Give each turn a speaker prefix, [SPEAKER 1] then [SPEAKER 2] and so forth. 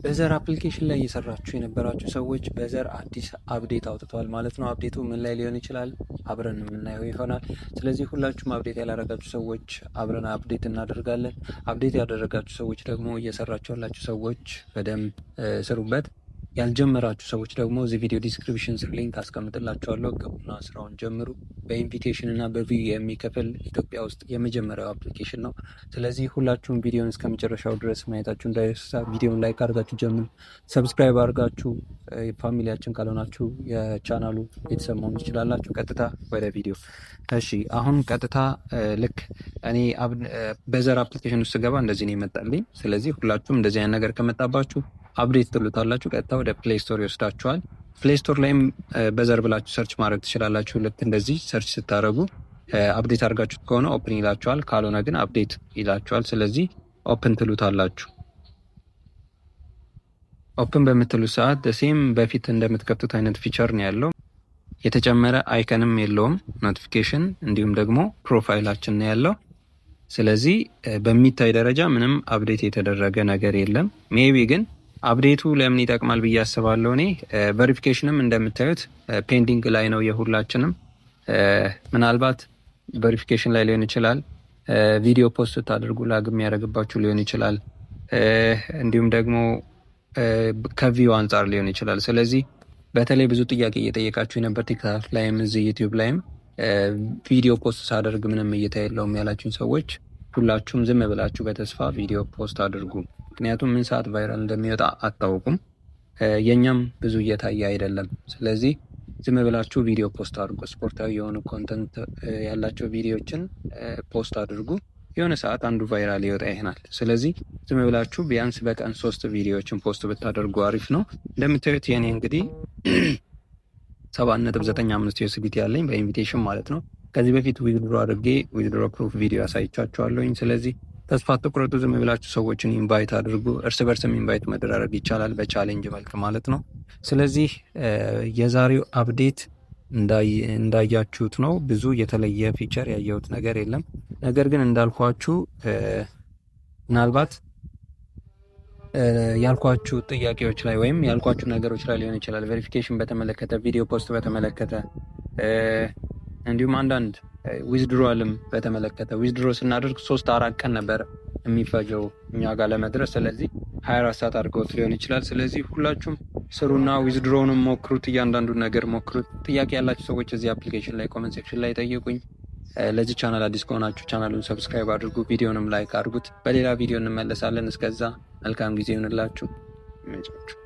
[SPEAKER 1] በዘር application ላይ እየሰራችሁ የነበራችሁ ሰዎች በዘር አዲስ update አውጥተዋል ማለት ነው። Update ኡ ምን ላይ ሊሆን ይችላል? አብረን የምናየው ይሆናል። ስለዚህ ሁላችሁም update ያላረጋችሁ ሰዎች አብረን update እናደርጋለን። Update ያደረጋችሁ ሰዎች ደግሞ እየሰራችሁ ያላችሁ ሰዎች በደንብ ስሩበት። ያልጀመራችሁ ሰዎች ደግሞ እዚህ ቪዲዮ description ስር link አስቀምጥላችኋለሁ። ግቡና ስራውን ጀምሩ። በ invitation እና በ view የሚከፍል ኢትዮጵያ ውስጥ የመጀመሪያው application ነው። ስለዚህ ሁላችሁም ቪዲዮን እስከ መጨረሻው ድረስ ማየታችሁ እንዳይረሳ። ቪዲዮን like አድርጋችሁ ጀምሩ። Subscribe አድርጋችሁ family ያችን ካልሆናችሁ የቻናሉ ቤተሰብ መሆን ትችላላችሁ። ቀጥታ ወደ ቪዲዮ። እሺ፣ አሁን ቀጥታ ልክ እኔ በዘር application ውስጥ ስገባ እንደዚህ ነው የመጣልኝ። ስለዚህ ሁላችሁም እንደዚህ አይነት ነገር ከመጣባችሁ update ትሉታላችሁ። ቀጥታ ወደ Play Store ይወስዳችኋል። Play Store ላይም በዘር ብላችሁ search ማድረግ ትችላላችሁ። ልክ እንደዚህ search ስታደርጉ update አድርጋችሁት ከሆነ open ይላችኋል፣ ካልሆነ ግን update ይላችኋል። ስለዚህ open ትሉታላችሁ። Open በምትሉት ሰዓት same በፊት እንደምትከፍቱት አይነት feature ነው ያለው። የተጨመረ icon ም የለውም፣ notification እንዲሁም ደግሞ profile ኣችን ነው ያለው። ስለዚህ በሚታይ ደረጃ ምንም update የተደረገ ነገር የለም። Maybe ግን update ኡ ለምን ይጠቅማል ብዬ አስባለሁ እኔ። Verification ም እንደምታዩት pending ላይ ነው የሁላችንም። ምናልባት verification ላይ ሊሆን ይችላል። ቪዲዮ post ስታደርጉ lag የሚያደርግባችሁ ሊሆን ይችላል። እንዲሁም ደግሞ ከ view አንጻር ሊሆን ይችላል። ስለዚህ በተለይ ብዙ ጥያቄ እየጠየቃችሁ የነበር TikTok ላይም እዚህ YouTube ላይም ቪዲዮ post ሳደርግ ምንም እይታ የለውም ያላችሁኝ ሰዎች ሁላችሁም ዝም ብላችሁ በተስፋ ቪዲዮ post አድርጉ። ምክንያቱም ምን ሰዓት viral እንደሚወጣ አታውቁም። የእኛም ብዙ እየታየ አይደለም። ስለዚህ ዝም ብላችሁ ቪዲዮ post አድርጉ። ስፖርታዊ የሆኑ content ያላቸው ቪዲዮችን post አድርጉ። የሆነ ሰዓት አንዱ viral ይወጣ ይሆናል። ስለዚህ ዝም ብላችሁ ቢያንስ በቀን ሶስት ቪዲዮዎችን post ብታደርጉ አሪፍ ነው። እንደምታዩት የኔ እንግዲህ 7.95 USDT ያለኝ በ invitation ማለት ነው። ከዚህ በፊት withdraw አድርጌ withdraw proof ቪዲዮ አሳይቻችኋለሁኝ። ስለዚህ ተስፋ አትቁረጡ። ዝም ብላችሁ ሰዎችን invite አድርጉ። እርስ በርስም invite መደራረግ ይቻላል በ challenge መልክ ማለት ነው። ስለዚህ የዛሬው update እንዳያችሁት ነው። ብዙ የተለየ feature ያየሁት ነገር የለም። ነገር ግን እንዳልኳችሁ ምናልባት ያልኳችሁ ጥያቄዎች ላይ ወይም ያልኳችሁ ነገሮች ላይ ሊሆን ይችላል። Verification በተመለከተ፣ ቪዲዮ post በተመለከተ፣ እንዲሁም አንዳንድ withdrawal ም በተመለከተ withdraw ስናደርግ 3-4 ቀን ነበር የሚፈጀው እኛ ጋር ለመድረስ። ስለዚህ 24 ሰዓት አድርገውት ሊሆን ይችላል። ስለዚህ ሁላችሁም ስሩና withdraw ውንም ሞክሩት፣ እያንዳንዱን ነገር ሞክሩት። ጥያቄ ያላችሁ ሰዎች እዚህ application ላይ comment section ላይ ጠይቁኝ። ለዚህ ቻናል አዲስ ከሆናችሁ ቻናሉን subscribe አድርጉ፣ ቪዲዮንም like አድርጉት። በሌላ ቪዲዮ እንመለሳለን። እስከዛ መልካም ጊዜ ይሁንላችሁ። ይመቻችሁ።